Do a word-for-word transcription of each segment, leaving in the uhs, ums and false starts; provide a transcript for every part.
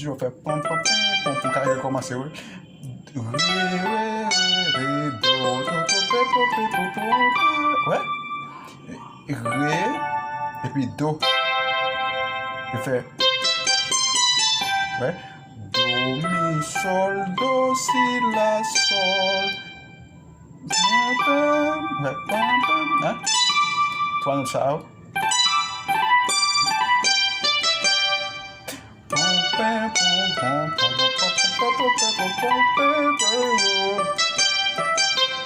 Yo fè pom, pom, pom, pom, pou ka rekòmanse, wi. Re, re, re, re, do, do, do, pe, po, pe, po, po, pe. Wè. Re, epi do. Yo fè. Wè. Do, mi, sol, do, si, la, sol. Pam, pam, pam, pam, pam, hein? Twa not sa yo. Pam, pam, pam, pam.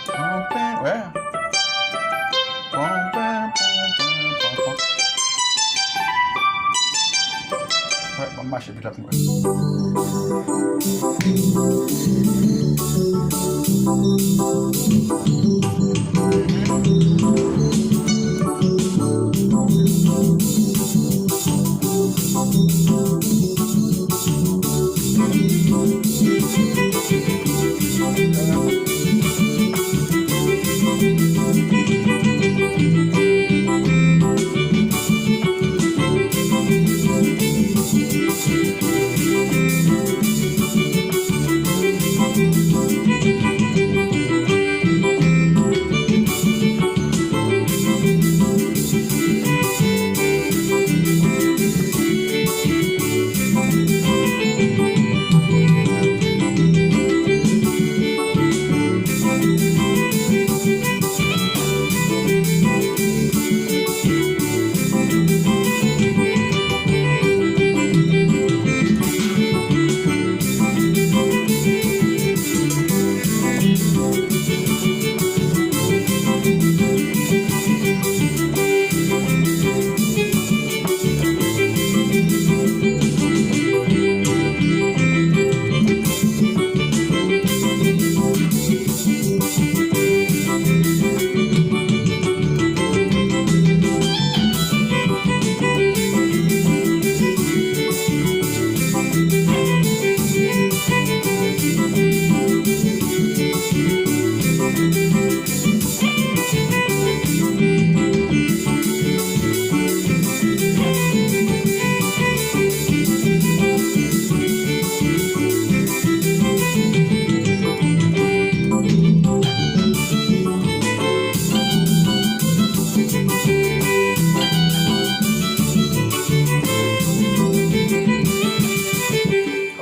Pam, pam, wè. Pam, pam, pam, pam, pam, pam. Wè, ban m mache pi rapid.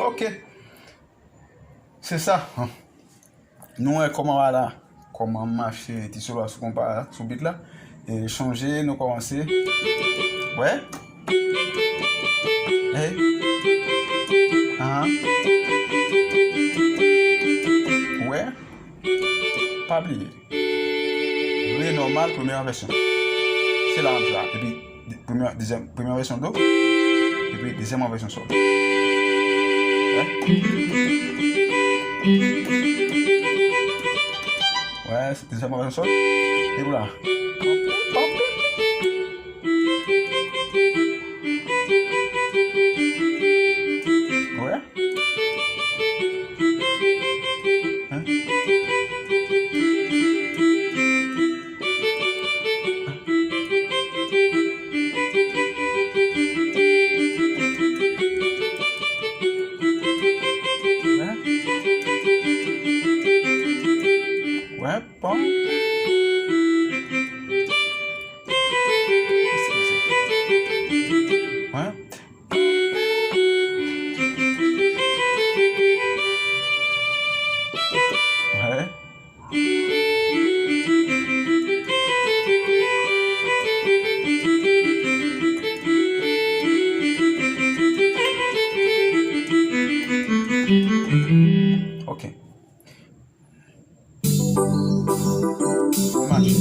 Ok. Se sa. Nou wè kòman w a la, kòman m mache ti solo a sou konpa a, sou beat la. E chonje, nou kòmanse. Wè. Hey. Ahan. Wè. Pa bliye. Re nòmal, premyè vèsyon. Se la menm sa. Epi, de-, premyè, dezyèm, premyè vèsyon do. Epi, dezyèm vèsyon sol. Wè. Wè, se dezyèm vèsyon sol. Epi la. Wè. Hein? Hein? Wè, bon. Eskize. Wè. Wè. Ok. Mache.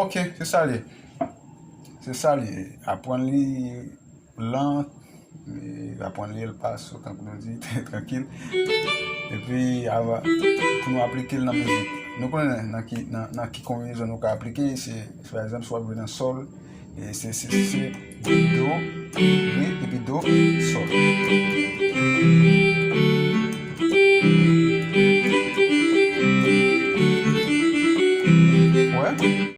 Ok, se sa l ye. Se sa l ye. Aprann li lan, e, aprann li el paso, tankou nou di, trankil. Epi, ava, pou nou aplike l nan mizik. Nou konnen nan ki, nan, nan ki konbinezon nou ka aplike, se, se pa egzanp, si w ap jwe nan sòl, e se, se, se do, re, epi do, sòl. Wè?